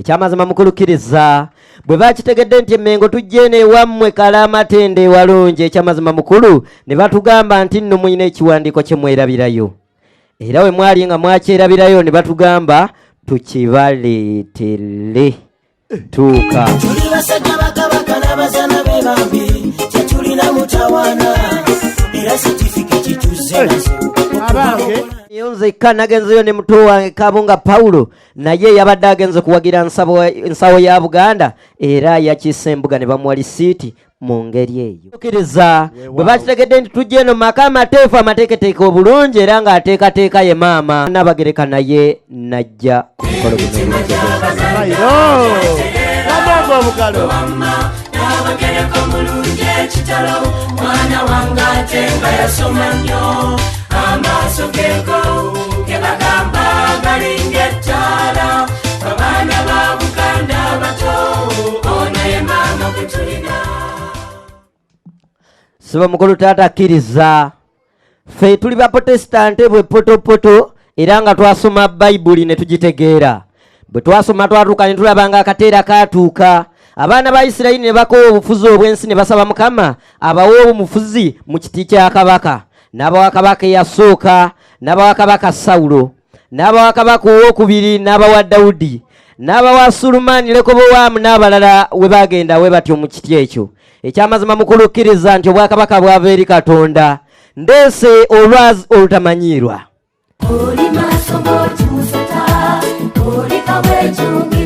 Ekyamazima mukulu kkiriza bwe bakitegedde nti Emmengo tujja eno ewammwe Kalamatende ewalungi, ekyamazima mukulu ne batugamba nti nno mulina ekiwandiiko kye mwerabirayo, era we mwali nga mwakyerabirayo ne batugamba tukibaleetere. Tuuka. Tuli basajja bakabaka n'abazaana be bambi, tetulina mutawaana, era sitifiketi tuzze nazo. Abange. Yo nzekka nagenzeyo ne muto wange Kabunga Paulo, naye yabadde agenze kuwagira nsawo ya Buganda, era yakiise embuga ne bamuwa lisiiti mu ngeri eyo. Kkiriza bwe bakitegedde nti tujja eno maka amateefu amateeketeeke obulungi, era ng'ateekateeka ye maama Nnabagereka, naye najja ku mukolo guno. Mairo bamwanga obugalo. Nabagereka omulungi ekitalo, mwana wange ate nga yasoma nnyo, amaaso gego gebagamba galinga ettaala, abaana ba Buganda bato, ono ye maama gwe tulina. Siba mukulu taata akkiriza, ffe tuli baprotestante bwe potopoto, era nga twasoma Bayibuli ne tugitegeera. Bwe twasoma twatuuka ne tulaba nga akateera kaatuuka abaana ba Isirayiri ne bakowa obufuzi obw'ensi, ne basaba Mukama abawe omufuzi mu kiti kya kabaka. N'abawa kabaka eyasooka, n'abawa Kabaka Sawulo, n'abawa kabaka owokubiri, n'abawa Dawudi, n'abawa Sulumaani, Lekobowaamu n'abalala we bagenda we batyo mu kiti ekyo. Ekyamazima mukulu kkiriza nti obwakabaka bwava eri Katonda. Ndeese olwazi olutamanyiirwa. Oli maaso ng'oti musota, oli kabwejunge.